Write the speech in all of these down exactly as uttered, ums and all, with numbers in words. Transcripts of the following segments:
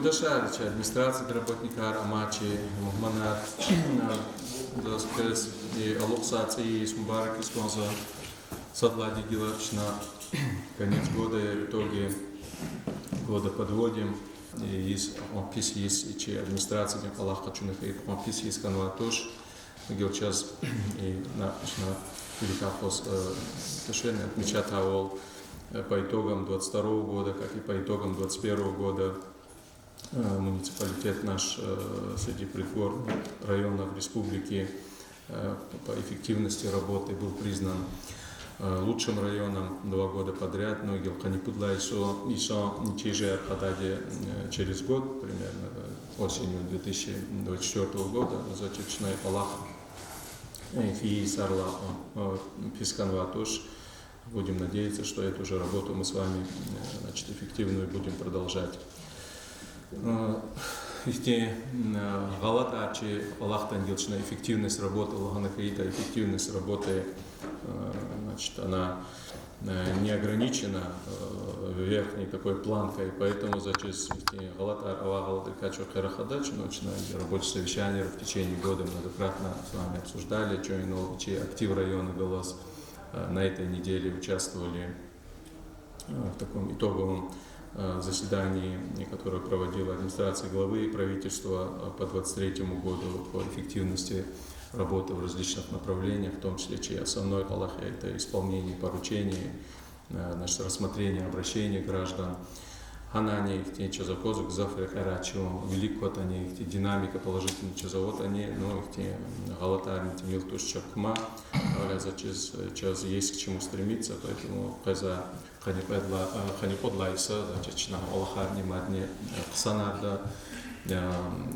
Дашар чи администрациядин работникар, амма чи мугьманар, заз квез и алукьзавай цӀийи йис мубарак ийиз кӀанзава. Сад лагьайди гила чна конец года, итоги года подводим. И йис, кьван пис йис, и чи администрациядин кӀвалах къачуна хьайитӀа, кьван пис йис хьанвай туш. Гила чаз и на, чна, великий вопрос, э, отношения отмечать авал, э, по итогам двадцать второго года, как и по итогам двадцать первого года. Э, муниципалитет наш, э, среди придворных районов республики, э, по эффективности работы был признан, э, лучшим районом два года подряд. Ну, гила къанни пуд лагьай йис, йис, нетижаяр къведайди, э, через год, примерно, э, осенью две тысячи двадцать четвёртого года, значит, чна и кӀвалах, э, фейи йисарилай, э, пис хьанвай туш. Будем надеяться, что эту же работу мы с вами, э, значит, эффективную будем продолжать. Э, ихьтин, э, гъалатӀар чи кӀвалахда, гила чна эффективность работы лагьана хьайитӀа, эффективность работы, э, значит, она, э, не ограничена, э, верхней такой планкой, поэтому, значит, ихьтин гъалатӀар, авай гъалатӀрикай чун хъуьредач, но чна рабочие совещания в течение года многократно с вами обсуждали, чун инал чи актив района галаз, э, на этой неделе участвовали, э, в таком итоговом, э, заседании, которое проводила администрация главы и правительства, э, по двадцать третьему году по эффективности работы в различных направлениях, в том числе чи основной кӀвалах — это исполнение поручений, э, значит, рассмотрение обращений граждан. Гьанани ихьтин чаз аквазва гзаф рекьерай чун, вилик кватӀани, ихьтин динамика положительный чаз аватӀани, ну, ихьтин гъалатӀарни тӀимил туш чахъ кума, гьавиляй заз чиз, чаз есть к чему стремиться, поэтому къвезвай къанни кьвед ла-, э, къанни кьуд лагьай йиса, значит, чна кӀвалахарни мадни, э, хъсанарда, э,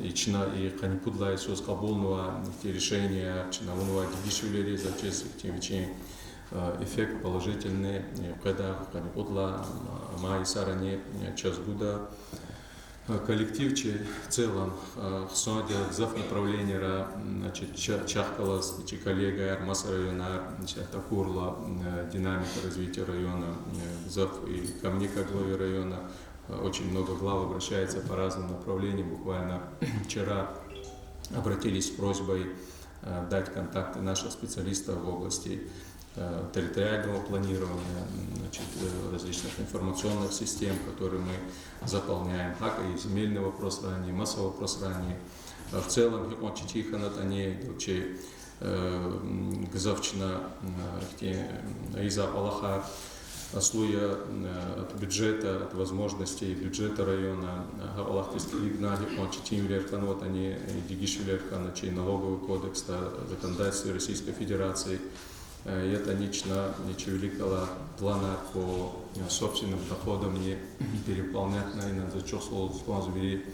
и чна и къанни пуд лагьай йисуз кьабулнавай ихьтин решенияр, чна авунвай дегишвилериз заз чиз ихьтин вичин, э, эффект положительный, э, къведа къанни кьуд лагьай, м, ма йисарани, э, чаз гуда. Э, коллектив чи в целом, э, хъсандиз гзаф направлениера, м, значит, ча-, чахъ галаз чи коллегаяр, маса районар, значит, такурла, м, э, динамика развития района, э, гзаф и ко мне как главе района, э, очень много глав обращается по разным направлениям. Буквально вчера обратились с просьбой, э, дать контакты наших специалистов в области, э, территориального планирования, м, значит, э, различных информационных систем, которые мы заполняем, гьакӀ и земельный вопросрани, маса вопросрани. Э, в целом, гьикьван четин хьанатӀани, чи, э, м, гзаф чна, м, ихьтин, э, ийизвай кӀвалахар аслу я, э, от бюджета, от возможностей бюджета района, э, гьа кӀвалахдиз килигна, гьикьван четинвилер хьанватӀани, э, дегишвилер хьана чи налоговый кодексда, законодательстве Российской Федерации. Э, ятӀани чна, э, чи вилик галай планар по, э, собственным доходамни перевыполнятьна, инал заз чухсагъул лугьуз кӀанзава вири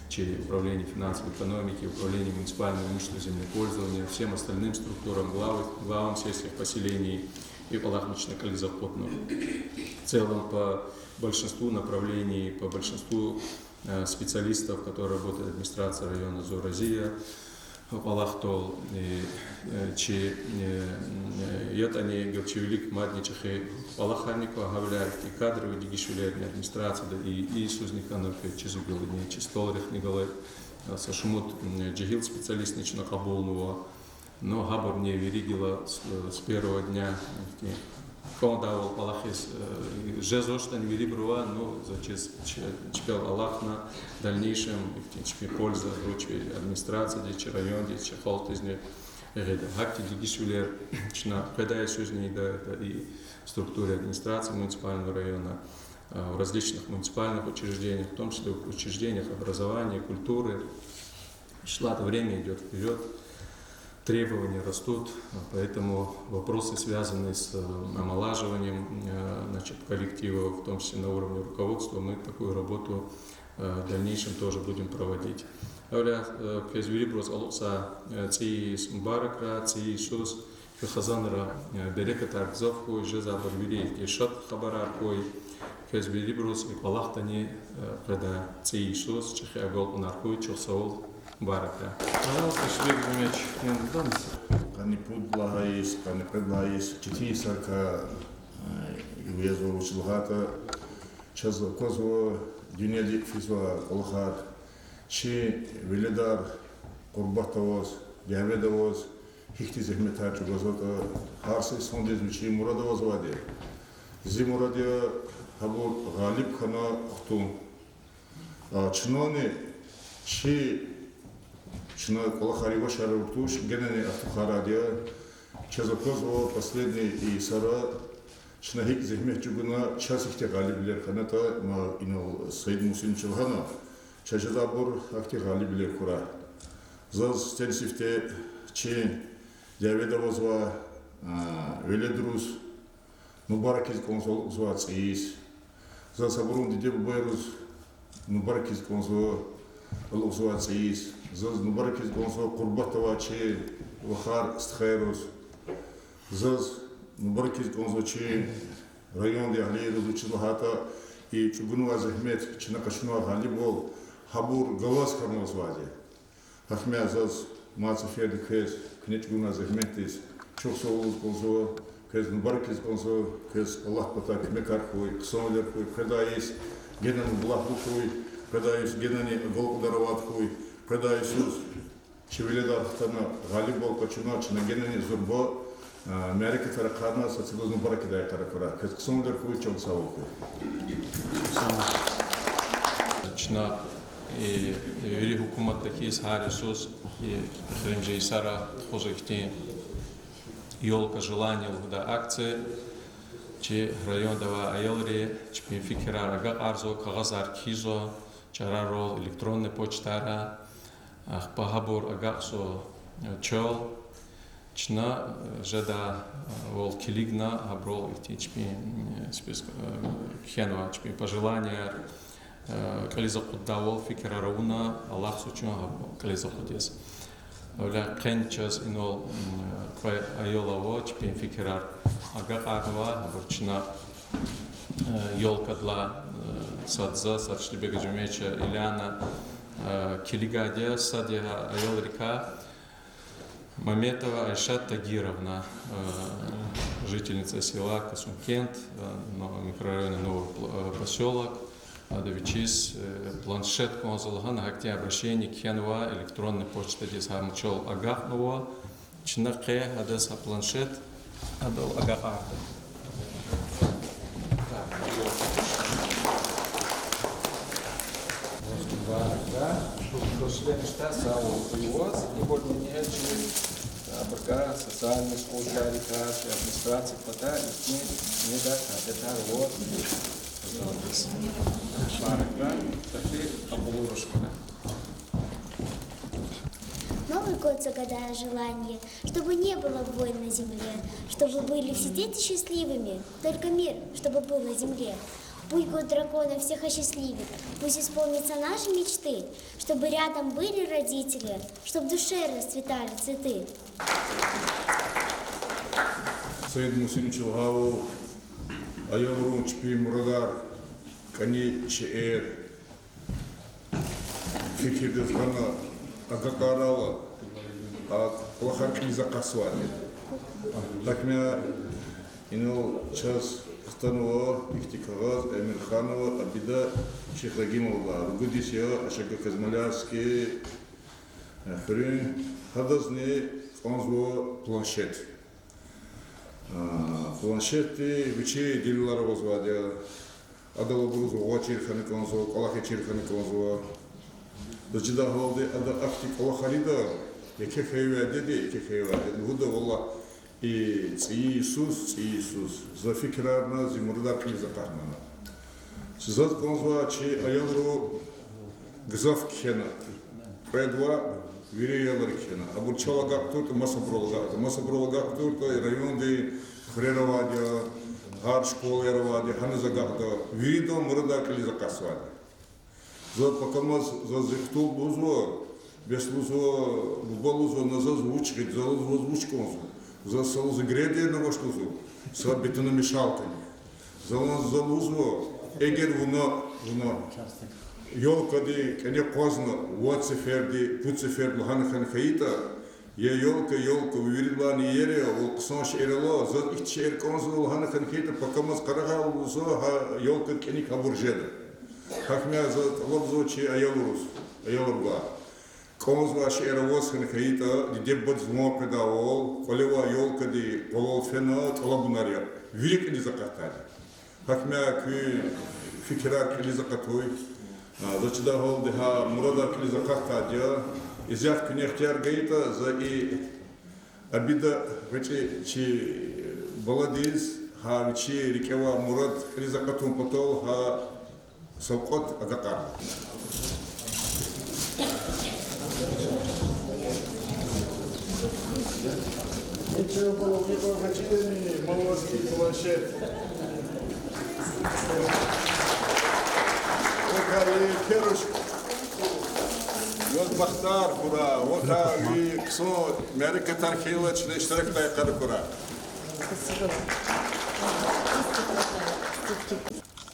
чи управление финансовой экономики, управление муниципального имущества, землепользования, всем остальным структурам, главы, главам сельских поселений, и кӀвалахни чна кьилиз акъудна. В целом по большинству направлений, по большинству, э, специалистов, которые работают в администрации района, зун рази я кӀвалахдал, э, э, чи, э, э, ятӀани гила чи вилик мадни чӀехи кӀвалахарни ква, гьавиляй и кадровый дегишвилерни администрацияда и, и йисузни хьана, чизугилни чи столрихъни галай, э, са шумуд, м, жегьил специалистни чна кьабулнава. Ну, гьабурни вири гила с, э, с первого дня, э, кӀандайвал кӀвалахиз, э, жезвачтӀани вирибурувай, ну, заз чиз ч-, чпел алахъна, в дальнейшем ихьтин чпин польза гуз чи администрациядиз, чи райондиз, чи халкьдизни гъида. Гьахьтин дегишвилер чна къведай йисузни ийида, это и в структуре администрации муниципального района, э, в различных муниципальных учреждениях, в том числе в учреждениях образования, культуры. Шлат, время идёт вперёд, требования растут, поэтому вопросы, связанные с, э, омолаживанием, э, значит, коллектива, в том числе на уровне руководства, мы такую работу, э, в дальнейшем тоже будем проводить. Гьавиляй, э, квез вирибуруз алукьзавай, э, цӀийи йис мубаракрай, цӀийи йисуз куь хизанра, э, берекатар гзаф хьуй, жезвайбур вири ихьтин шад хабарар хьуй. Квез вирибуруз и кӀвалахдани, э, къведай цӀийи йисуз чӀехи агалкьунар хьуй, чухсагъул, мубаракрай. Къанни пуд лагьай йис, къанни кьвед лагьай йис, четин йисарикай, э, вегьезва, вучиз лагьайтӀа чаз аквазва, Дуьньядик физвай кӀвалахар, чи веледар къурбат аваз, дяведа аваз, гьихьтин зегьметар чӀугвазватӀа, гьар са инсандиз вичин мурад авазвайди я. Зи мурад я гьабур гъалиб хьана хтун. А, чнани чи, чна кӀвалахар, ивашар авур туш, генани артухарайди я. Чаз аквазва последний и йисара чна гьикӀ зегьмет чӀугуна, чаз гьихьтин гъалибвилер хьанатӀа, ма инал Саид Мусиновича лагьана, чаз жедайбур гьахьтин гъалибвилер хьурай. Заз сифтени-сифте чи дяведа авазвай, а, веледриз мубаракиз кӀанзава алукьзавай цӀийиз. Заз гьабурун диде-бубайриз мубаракиз кӀанзава алукьзавай цӀийиз. Заз мубаракиз кӀанзава къурбат авай чи вахар-стхайриз. Заз мубаракиз кӀанзава чи районда агьлийриз, вучиз лагьайтӀа и чӀугунвай зегьмет, чна къачунвай гъалибвал гьабур галаз хьанвазвайди я. Гьакӏ ма заз мад са сеферда квез, куьне чӏугунвай зегьметдиз чухсагъул лугьуз кӏанзава, квез мубаракиз кӏанзава, квез Аллагьдин патай куьмекар хьуй, хъсанвилер хьуй, къведай йис генани мублагьлу хьуй, къведай йис генани агалкьунар авайди хьуй, къведай йисуз чи веледар хтана, гъалибвал къачуна, чна генани зурба, а, мярекатар ахъайна, сад-садаз мубарак ийидай йикъара квара. Квез хъсанвилер хьуй, чан сагъ хьуй. Чна, э, вири гьукуматда хьиз гьар йисуз, э, эхиримжи йисара тухуз ихьтин ёлка желаний лугьудай акция. Чи районда авай аялри чпин фикирар агакьарзава, кагъазар кхьизва, чарарал, электронный почтара, ахпа гьабур агакьзава, э, чал. Чна, э, жедайвал килигна, гьабурал ихьтин чпин, э, список, э, кхьенва, чпин пожеланияр, э, кьилиз акъуддайвал фикирар авуна, алахъзава чун гьабур кьилиз акъудиз. Гьавиляй къени чаз инал, м, кьве аял ава, чпин фикирар агакьарнава, гьабур чна, э, ёлкадилай, э, сад за, сад Штибегов Жемеча, Иляна, э, килигайди я, сад я аялрикай Маметова Айшат Тагировна, э, жительница села Касумкент, э, но-, микрорайона Новый Пл-, э, Посёлок. Ада вичиз, э, планшет кӏанзава лагьана, гьахьтин обращение кхьенва электронный почтадиз, гьам чал агакьнава. Чна къе адаз гьа планшет адал агакьарда. Да, чтоб вы всегда сау привоз, не больно не через, а, пока социальные службы, администрация, пока их не, не даст, а, это вот. Новый год, загадаю желание, чтобы не было войн на земле, чтобы были все дети счастливыми, только мир, чтобы был на земле. Пусть год дракона всех осчастливит, пусть исполнятся наши мечты, чтобы рядом были родители, чтоб в душе расцветали цветы. Саид Мусинович лагьайвал, аялрин чпин мурадар, кӏани шейэр фикирдиз гъана, агакьарайла, а кӏвалахар кьилиз акъатзавайди. Гьакӏ ма инал чаз хтанва ихьтин кагъаз Эмирханова Абида Шихрагимовадай, ругуд йис я, Ашагаказ Малярский, э, хуьруьн, гьадазни кӏанзава планшет. А, планшетди вичи делилар авазвайди я. Адал абуруз гъвечӏи чир хьана кӏанзава, кӏвалахи чир хьана кӏанзава. Заз чидай гьалда ада ахьтин кӏвалахар ийида, еке хьайивай дидеди, еке хьайивай дидеди лугьуда, валлагь, и цӏийи йисуз, цӏийи йисуз за фикирарна, зи мурадар кьилиз акъатнавай. Заз кӏанзавай чи аялри гзаф кхьена. Кьвед ваъ, вири аялри кхьена. Абур чал агакь тавуртӏа, масабурал агакьда, масабурал агакь тавуртӏа, и районда хуьрера авайди я, гьар школайра авайди я, гьаниз агакьда, виридан мурадар кьилиз акъатзавайди. Заз пакамаз, заз зи хтул лугьузва, бес лугьузва, буба лугьузва, на заз вуч гъид, за лугьузва, заз вуч кӏанзава. Заз са лугьузва грейдерни авач лугьузва, са бетономешалкани. За лугьуз-, за лугьузва, эгер вуна, вуна ёлкади кӏане акъвазна вад сеферди, пуд сеферди лагьана хьана хьайитӏа, я ёлка, ёлка, ви виридалайни иер я, вал хъсан шейэр ала, заз ихьтин шейэр кӏанзава лагьана хьана хьайитӏа, пакамаз къарагъайла лугьузва, гьа ёлкади кӏаник гьабур жеда. Гьакӏ ма за тӏалабзава чи аялриз, аялрилай. Кӏанзавай шейэр аваз хьана хьайитӏа, диде-бубадиз ван къведайвал, кӏвале авай ёлкадин къвалал фена тӏалабунар яб. Вири кьилиз акъатдайди. Гьакӏ ма куь фикирар кьилиз акъатуй. А, заз чидай гьалда гьа мурадар кьилиз акъатдайди я. Исятда куьне ихтияр гайитӏа, за и обида гъвечӏи чи баладиз гьа вичин рикӏе авай мурад кьилиз акъатун патал гьа савкьват агакьарда. Молодцы, планшет. Вакай керуш. Ваз бахтар хьурай, вакай ви хъсан мярекатар хьайила чна иштиракдай къарагурай.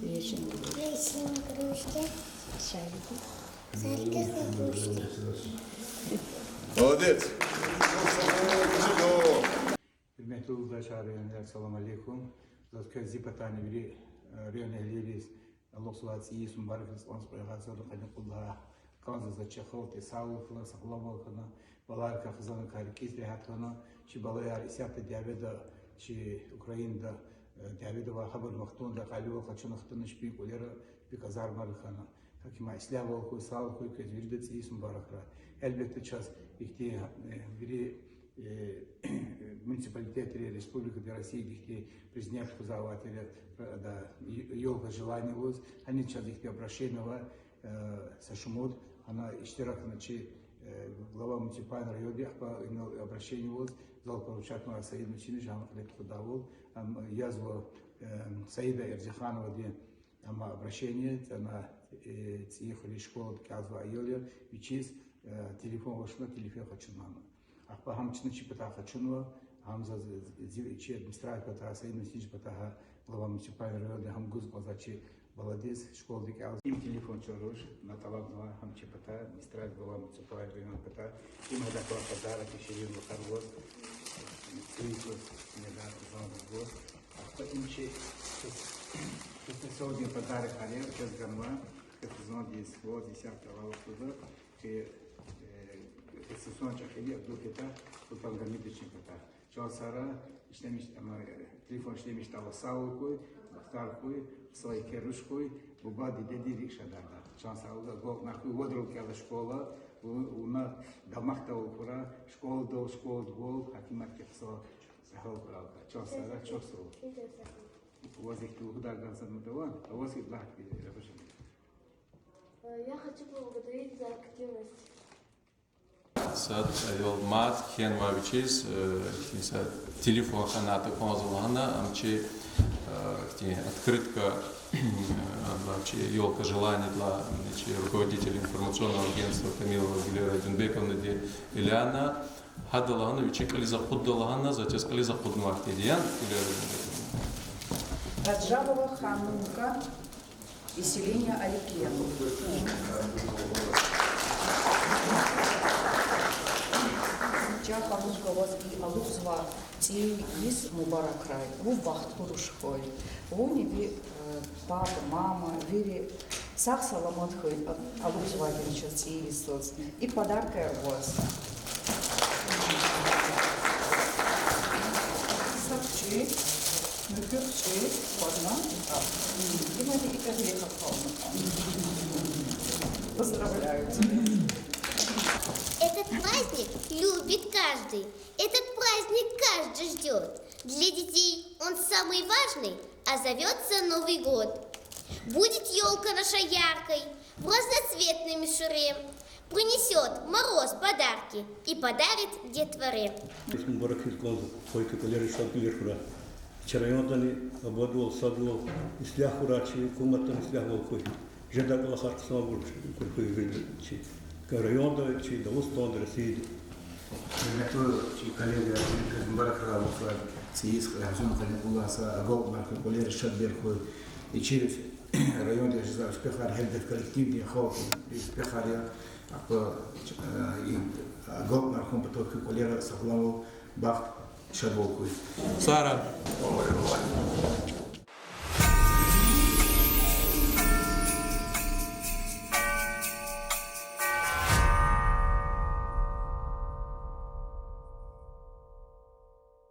Вишня, грушка, шарики. Шарики, игрушки. Молодец. Гьуьрметлу юлдашар, районар, салам алейкум. Заз квез зи патани вири, э, район эгьлийриз Аллагьди цӀийи йис мубаракрай, кӀанз кьве агъзурни къанни кьуд лагьай кӀанзава заз чи халкьдиз сагълугъ хьана, сагъламвал хьана, балайрикай хизанрикай рикӀиз регьят хьана, чи балаяр исятда дяведа, чи Украинада, э, дяведа авай, гьабурун вахтунда кьаливал къачуна хтана чпин кӀвалера, чпин казармайра хьана. ГьакӀ им ислягьвал хьуй, сагъ хьуй, квез вирида цӀийи йис мубаракрай. Гьелбетда, чаз ихьтин, э, вири, э, муниципалитетри республикада, Россияда ихьтин президент хуьзвай тир, э, да, ёлка желаний лугьуз, гьаниз чаз ихьтин обращение авай, э, са шумуд, гьана иштиракна чи, э, глава муниципального района, ахпа инал обращение лугьуз, зал поручать авунвай Саид Мусинович, гьам кьиле тухудайвал, ам язва, э, Саида Эрзихановади, амма обращение, ана, э, цӀийи хуьруьз школадиз кӀелзавай аял я, вичиз, э, телефон авачна, телефон къачунвана. Ахпа гьам чна чи патай къачунва, гьам заз, зи, чи администрация патай, Саид Мусинович патай, гьа глава муниципального района, гьам гуз кӀанзава чи баладиз школадиз кӀелзавай. Им телефон чӀуруз, на тӀалабзава, гьам чи патай, администрация, глава муниципального района патай, им гьадакай подарок, ширин вахар гваз, цуйкуз, недар зангуз гваз. Ахпа им чи традиционный подарок гьарев чаз ганва, хизандиз, ваз исятда алукьзава, чи, э, традиционный чӀехиди Абдулкетар Султангьамидовичан патай. Чан сагърай, ишлемиш, ама, э, телефон ишлемишдайвал сагъ хьуй, бахтар хьуй, хъсан керуш хьуй, буба, дидедин рикӀ шадарда. Чан сагърай, агалкьунар хьуй, вадрал кӀела школа, ву-, вуна дамахдал хьурай, школадал, школадвал, гьакиматдихъ са Сагъ хьурай. Чан сагърай, чухсагъул. Ваз ихьтин лугьудай гзаф затӀ ава, а ваз ихьтин лагьай рабочий. Э, я хочу поблагодарить за активность. Сад аял мад кхьенвай вичиз, э, са телефон хьана такванзава лагьана, ам чи, э, ихьтин открытка, э, ам чи ёлка желаний лагьана, чи руководитель информационного агентства Камилова Гилера Дюнбековнади вилена. Гьада лагьана, вичи кьилиз акъудда лагьана, за чаз кьилиз акъуднавайди я, кьилера. Раджабова Ханумка, из селения Аликиево. Чан Ханумка, ваз и алукьзавай цӀийи йис мубаракрай. Вун бахт хуруш хьуй. Вунни ви Э, папа, мама, вири сагъ-саламат хьуй, а-, алукьзавайди чаз цӀийи йисуз. И подаркаяр ваз. Са хчи, муькуь хчи, вазна, а, имани икӀа гъиле хьана. Поздравляю тебя. Этот праздник любит каждый. Этот праздник каждый ждёт. Для детей он самый важный, а зовётся Новый год. Будет ёлка наша яркой, в разноцветной мишуре. Принесёт мороз подарки и подарит детворе. Мубарак хьиз кӀанзава, къвайки кӀвалера шад кӀвалер хьурай. Чи райондани абадвал, садвал, ислягь хьурай, чи гьукуматдани ислягьвал хьуй. Жедай кӀвалахар хъсан авур кур хьуй вирида чи районда, чи Дагъустанда, Россияда. Гьуьрметлу чи коллега, квез мубаракрай алукьзавай цӀийи йис, кьве агъзурни къанни кьуд лагьай йиса агалкьунар хьуй, кӀвалера шадвилер хьуй. И чи районда жезвай успехар, гьелбетда, коллективдин, халкьдин успехар я. Ахпа, э, и агалкьунар хьун патал куь кӀвалера сагъламвал, бахт, шадвал хьуй. Сара.